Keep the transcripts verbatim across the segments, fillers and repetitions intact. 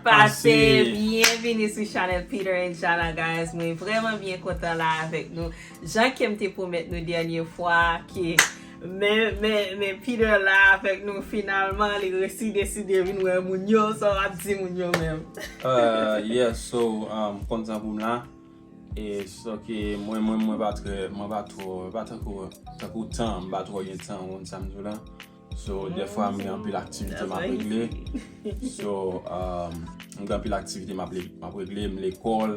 Pase, byenvini sou chanèl Peter and Jana, guys. Mwen vrèman byen kontan la avèk nou. Jan ke m te pwomèt nou dènye fwa ke men, men, men Peter la avèk nou finalman, li resi deside vin wè moun yo. Sa w ap di moun yo menm? Uh, yeah, so, um, konn sa pou m la. E so ke mwen, mwen, mwen pa trè, mwen pa twò, pa tankou, tankou tan, m pa twò gen tan, ou konn sa m di w la. So, dèfwa m gen anpil aktivite m ap regle. So, um, m gen anpil aktivite m ap, m ap regle, m lekòl,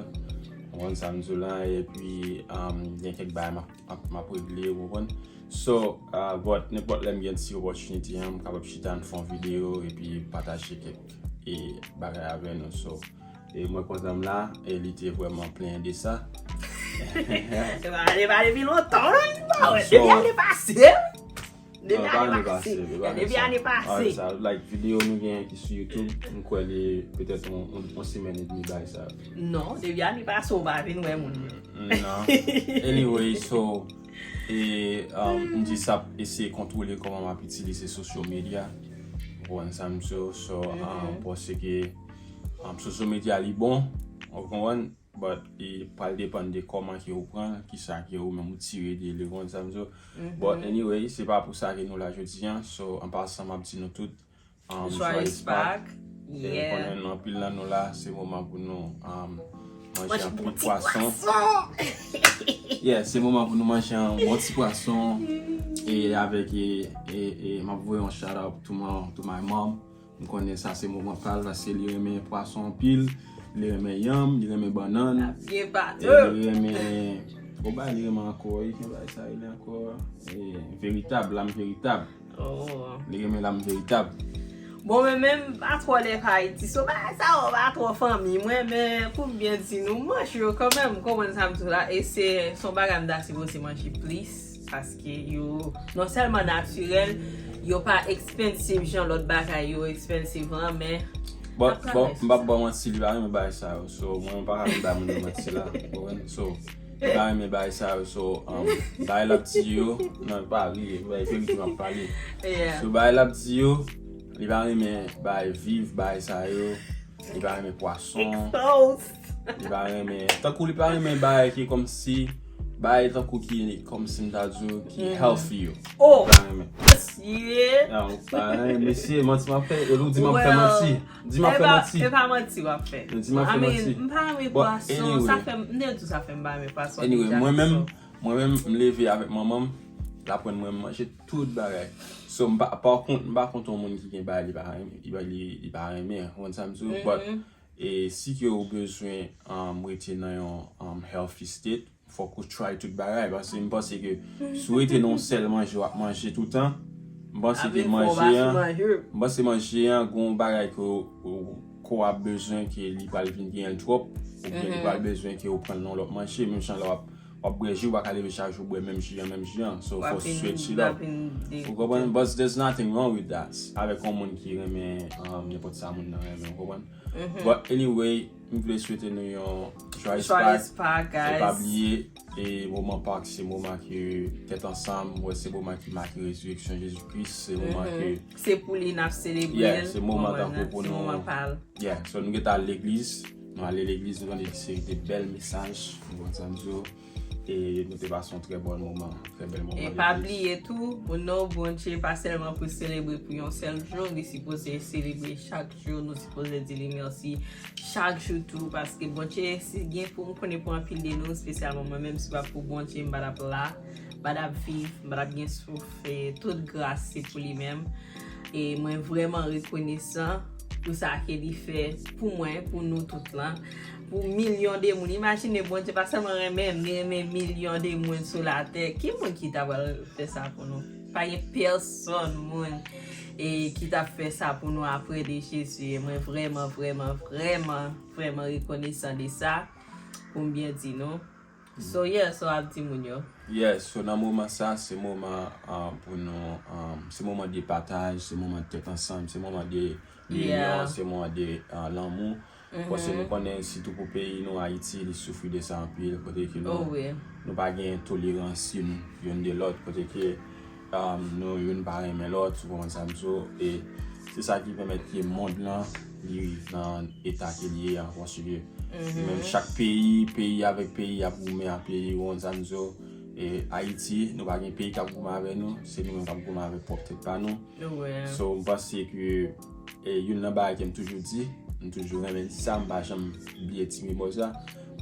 ou konn sa m di w la, epi um, gen kèk bagay m ap, ap, m ap regle, ou konprann? So, uh, but nenpòt lè m gen ti opòtinite an, m kapab chita n fè yon videyo epi pataje kèk e bagay avè nou. So, e mwen kontan m la, e li te vrèman plenyen de sa. Se pa, se pa depi lontan, non, li pa wè. Depi ane pase. Depi ane pase. Depi ane pase. Sa, like, videyo nou gen ki sou YouTube, m kwè li petèt yon, yon, yon semèn edmi bagay sa. Non, depi ane pase, ou pa vin wè moun yo. Non. Anyway, so, e, um, m di sa ap eseye kontwole kòman m ap itilize social media. Ou konprann sa m di w? So, um, paske, um, social media li bon, ou konprann? But, e pral depann de kòman ke ou pran l, kisa ke ou menm ou tire de li, ou konprann sa m di w? But anyway, se pa pou sa ke nou la jodi an. So, an pasan, m ap di nou tout, um, Joyous Pâques. Yeah. Konnen anpil nan nou la, se moman pou nou, um, manje yon bon ti pwason. Yeah, se moman pou nou manje yon bon ti pwason. E avèk, e, e, e, m ap voye yon shout out to my, to my mom. M konnen sa se moman pa l, paske li renmen pwason anpil, li renmen yanm, li renmen bannann, e li renmen, bon, bagay li renmen ankò, wi, ki bagay sa rele ankò, e, veritab, lam veritab. Li renmen lam veritab. Bon, men menm pa twò lè pa Ayiti, so bagay sa yo pa twò fanmi mwen, men pou m byen di nou, m manje yo kanmenm, ou konprann sa m di w la, e se, se yon bagay m ta sipoze manje plis. Paske yo non sèlman natirèl, yo pa expensive jan lòt bagay yo expensive lan, men. Bon, bon, m p ap ba w manti, li pa renmen bagay sa yo. So, mwen, m pa ka vin bay moun nan manti la. Ou konprann? So, li pa renmen bagay sa yo. So, um, bagay l ap di yo, non, pa ri, bagay verite m ap pale. So, bagay l ap di yo, li pa renmen bagay viv, bagay sa yo. Li pa renmen pwason. Li pa renmen. Tankou li pa renmen bagay ki kòmsi, bagay tankou ki kòmsi m ta di w ki healthy yo. Li pa renmen. Mesye, manti m ap fè. E ou di m ap fè manti. Di m ap fè manti. E pa manti w ap fè. Di m ap fè manti. M pa renmen pwason. Sa fè m, m te di w sa fè m pa renmen pwason. Anyway, mwen menm, mwen menm, m leve avèk manman m. L aprann mwen manje tout bagay. So, m pa, pa kont, m pa kont yon moun ki gen bagay li pa renmen, li, li, li pa renmen, ou konn sa m di w? But, e si ke ou bezwen, um, rete nan yon, um, healthy state, fòk ou try tout bagay. Paske m panse ke si w rete nan yon sèl manje w ap manje toutan, m panse ke manje an, m panse manje an, gon bagay ke ou, ou kò ap bezwen ke li pral vin genyen l twòp, oubyen li pral bezwen ke ou pran l nan lòt manje, menm jan lè w ap w ap bwè ji, ou pa ka leve chak jou bwè menm ji an, menm ji an. So, fò w switch it up. Ou konprann? But there's nothing wrong with that. Avèk yon moun ki renmen, um, nenpòt sa moun nan renmen, ou konprann? But anyway, m vle swete nou yon Joyous Pâques. E pa bliye, e moman Pâques, se moman ke tèt ansanm, wè, se moman ki make rezireksyon Jezi Kris, se moman ke. Se pou li n ap selebre l. Yeah, se moman tankou pou nou. Yeah, so nou gentan al legliz. Nou ale legliz, nou tande yon seri de bèl mesaj, ou konprann sa m di w, e nou te pase yon trè bon moman, trè bèl moman legliz. E pa bliye tou, nou Bondye pa sèlman pou selebre pou yon sèl jou, li sipoze selebre chak jou, nou sipoze di li mèsi chak jou tou, paske Bondye, si gen pou m konnen pou anpil de nou, espesyalman mwen menm, si pa pou Bondye, m pa t ap la, m pa t ap viv, m pa t ap gen souf, e tout gras se pou li menm. E mwen vrèman rekonesan pou sa ke li fè pou mwen, pou nou tout lan, pou milyon de moun. Imajine Bondye pa sèlman renmen m, li renmen milyon de moun sou latè. Ki moun ki ta pral fè sa pou nou? Pa gen pèsonn moun e ki t ap fè sa pou nou apre de Jezi. E mwen vrèman, vrèman, vrèman, vrèman rekonesan de sa, pou m byen di nou. So, yeah, so ap di moun yo. Yeah, so nan moman sa, se moman, ah, pou nou, ah, se moman de pataj, se moman tèt ansanm, se moman de linyon, se moman de, ah, lanmou. Paske nou konnen, sitou pou peyi nou, Ayiti, li soufri de sa anpil, kote ke nou, nou pa gen tolerans youn, youn de lòt, kote ke, ah, nou, youn pa renmen lòt, ou konprann sa m di w, e Se sa ki pèmèt ke mond lan li rive nan eta ke li ye an, paske menm chak peyi, peyi avèk peyi ap goumen a peyi, ou konn sa m di w. E Ayiti, nou pa gen peyi k ap goumen avè nou, se nou menm k ap goumen avèk pwòp tèt pa nou. So m panse ke e youn nan bagay ke m toujou di, m toujou renmen di sa, m pa janm bliye ti memo sa.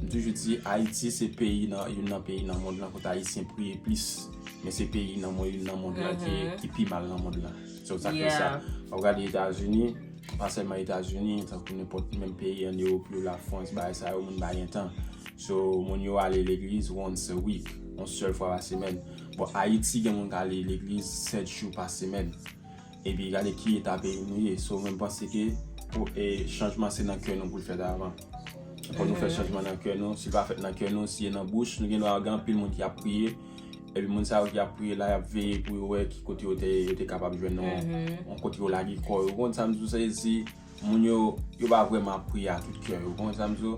M toujou di Ayiti se peyi nan, youn nan peyi nan mond lan kote Ayisyen priye plis, men se peyi nan mond, youn nan mond lan ki, ki pi mal nan mond lan. So sa k fè sa. W ap gade Etazini, pa sèlman Etazini, tankou nenpòt menm peyi ann Ewòp yo, Lafrans, bagay sa yo, moun pa gen tan. So moun yo ale legliz once a week, yon sèl fwa pa semèn. Bon, Ayiti gen moun k ale legliz sèt jou pa semèn. Epi gade ki eta peyi nou ye. So mwen panse ke pou, e, chanjman se nan kè nou pou l fèt avan. Fò nou fè chanjman nan kè nou. Si l pa fèt nan kè nou, si e nan bouch, nou gen dwa gen anpil moun ki ap priye. Epi moun sa yo ki ap priye la, y ap veye pou yo wè ki kote yo te, yo te kapab jwenn yon, yon kote yo lage kò yo. Ou konn sa m di w, se si moun yo, yo pa vrèman ap priye a tout kè yo. Ou konn sa m di w?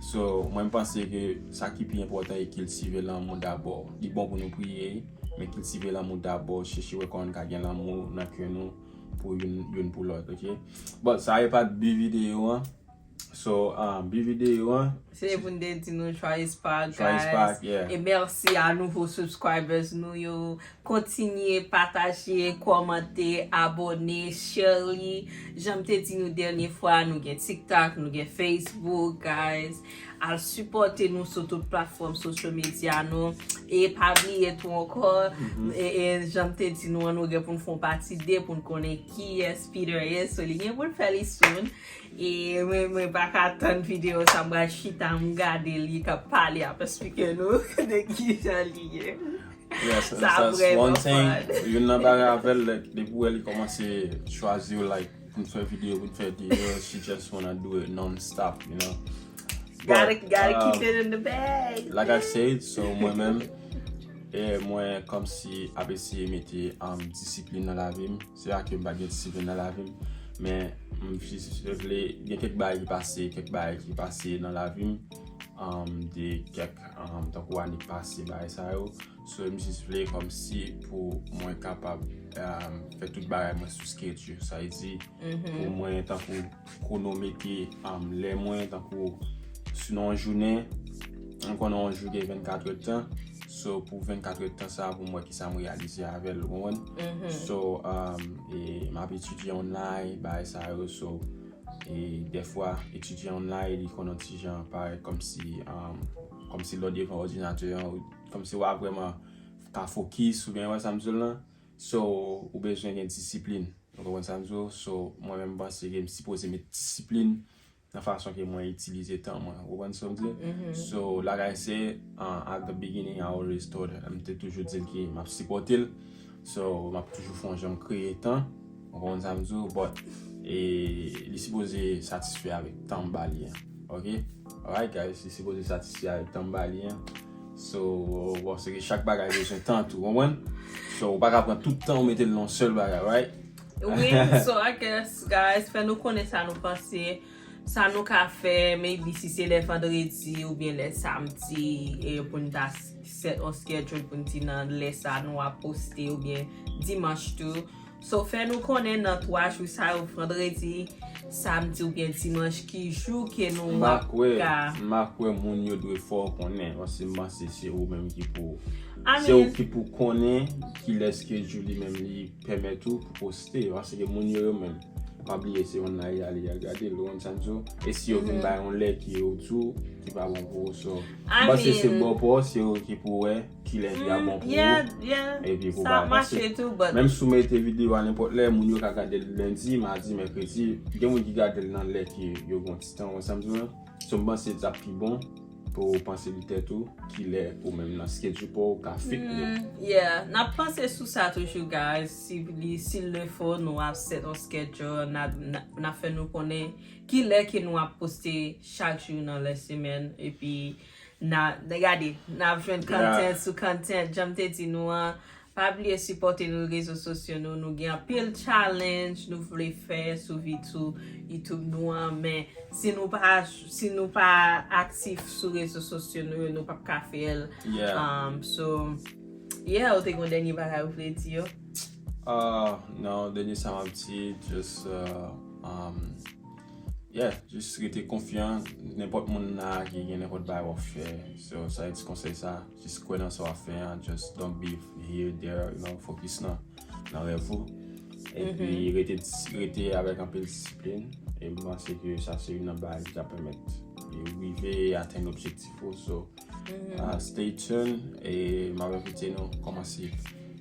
So mwen m panse ke sa ki pi enpòtan e kiltive lanmou dabò. Li bon pou nou priye, men kiltive lanmou dabò, chèche wè kòman n ka gen lanmou nan kè nou pou youn, youn pou lòt, oke? Bon, sa e pa bi videyo an. So, um, bi videyo an. Se pou n te di nou try spot, guys. Try spot, yeah. E mèsi a nouvo subscribers nou yo. Kontinye pataje, kòmante, abòne, share li. Jan m te di nou dènye fwa, nou gen TikTok, nou gen Facebook, guys. Al sipòte nou sou tout platfòm social media nou. E pa bliye tou ankò, e, e, jan m te di nou an, nou gen pou n fè yon pati de pou n konnen kiyès Peter ye. So, li gen pou l fè li soon. E mwen, mwen pa ka tann videyo sa, m pral chita, m gade li k ap pale, ap eksplike nou de kijan li ye. Yes, sa that's one thing. Youn nan bagay avè l, like, depi w wè li kòmanse chwazi w, like, pou n fè videyo, pou n fè videyo, she just wanna do it non-stop, you know. Gotta, gotta keep it in the bag. Like I said, so mwen menm, e mwen kòmsi ap eseye mete, um, disiplin nan lavi m. Se pa ke m pa gen disiplin nan lavi m, men m jis vle, gen kèk bagay ki pase, kèk bagay ki pase nan lavi m, um, de kèk, um, tankou ane k pase, bagay sa yo. So, m jis vle kòmsi pou mwen kapab, um, fè tout bagay mwen sou schedule. Sa vle di, pou mwen tankou kwonomete, um, lè mwen, tankou si nan yon jounen, m konnen yon jou gen vennkat èdtan. So, pou vennkat èdtan sa, pou m wè kisa m reyalize avè l, ou konprann? So, um, e, m ap etidye online, bagay sa yo. So, e, dèfwa, etidye online, li konn yon ti jan parèt kòmsi, um, kòmsi lè w devan òdinatè an, kòmsi w pa vrèman ka fokis, oubyen, wè sa m di w lan. So, ou bezwen gen disiplin. Ou konprann sa m di w? So, mwen menm, m panse ke m sipoze met disiplin nan fason ke mwen itilize tan mwen. Ou konprann sa m di? So, like I said, uh, at the beginning, I always told her, m te toujou di l ke m ap sipòte l. So, m ap toujou fè yon jan m kreye tan. Ou konprann sa m di w? But, e, li sipoze satisfè avèk tan m ba li an. Oke? Alright, guys, li sipoze satisfè avèk tan m ba li an. So, bon, se ke chak bagay bezwen tan tou, konprann? So, ou pa ka pran tout tan ou mete l nan yon sèl bagay, right? Wi, so I guess, guys, fè nou konnen sa nou panse, sa nou ka fè, maybe si se lè vandredi oubyen lè samdi, e pou n ta s-, set on schedule pou n di nan lè sa nou ap poste oubyen dimanch tou. So, fè nou konnen nan twa jou sa yo, vandredi, samdi oubyen dimanch, ki jou ke nou ap ka. M pa kwè moun yo dwe fè w konnen, paske m panse se ou menm ki pou, se ou ki pou konnen kilès ke jou li menm li pèmèt ou pou poste, paske moun yo, yo menm, pa bliye se yon nan y ale y al gade l, ou konn sa m di w? E si yo vin bay yon lè ki yo di w ki pa bon pou ou, so, m panse se bò pa w, se ou ki pou wè kilè ki ap bon pou ou. Epi pou pa pase. Menm si w mete videyo a nenpòt lè, moun yo ka gade l lendi, madi, mèkredi. Gen moun ki gade l nan lè ke yo gen yon ti tan, ou wè sa m di w lan? So, m panse l t ap pi bon pou w panse li tèt ou, kilè ou menm nan schedule pa w ka fit li. Yeah, n ap panse sou sa toujou, guys. Si li, si l le fo, nou ap set yon schedule, n ap, n ap, n ap fè nou konnen kilè ke nou ap poste chak jou nan lè semèn. Epi, N a, n a gade, n ap jwenn content sou content, jan m te di nou an. Pa bliye sipòte nou rezo sosyo nou. Nou gen anpil challenge nou vle fè sou vi-, sou YouTube nou an, men si nou pa, si nou pa aktif sou rezo sosyo nou yo, nou p ap ka fè l. Um, so, yeah, ou te gen dènye bagay ou vle di yo? Uh, non, dènye sa m ap di, just, uh, um, yeah, just rete konfyan. Nenpòt moun la ki gen nenpòt bagay w ap fè. So, sa e ti konsèy sa. Just kwè nan sa w ap fè an. Just don't be here, there, you know, focus nan, nan rèv ou. Epi rete, rete avèk anpil disiplin. E m panse ke sa se youn nan bagay ki ka pèmèt ou rive atenn objektif ou. So, uh, stay tuned. E m ap envite nou kòmanse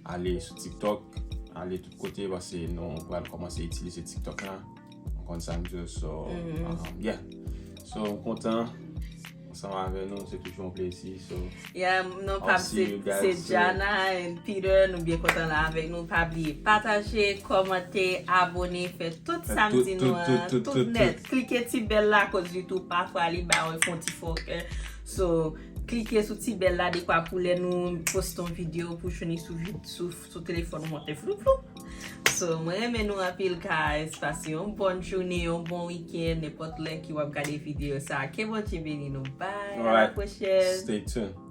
ale sou TikTok, ale tout kote, paske nou pral kòmanse itilize TikTok la. Ou konn sa m di w, so, um, yeah. So, m kontan ansanm avè nou, se toujou yon plezi. So, Yeah, non, pa se Jana and Peter, nou byen kontan la avèk nou. Pa bliye pataje, kòmante, abone, fè tout sa m di nou an, tout nèt. Klike ti bèl la, koz YouTube pafwa li ba w fon ti fòkè. So, klike sou ti bèl la dekwa pou lè nou poste yon videyo pou jwenn li sou, sou, sou telefòn ou monte floup floup. So, mwen renmen nou anpil, guys. Pase yon bòn jounen, yon bon wikenn, nenpòt lè ki w ap gade videyo sa. Ke Bondye beni nou. Bye, a la pwochèn. Stay tuned.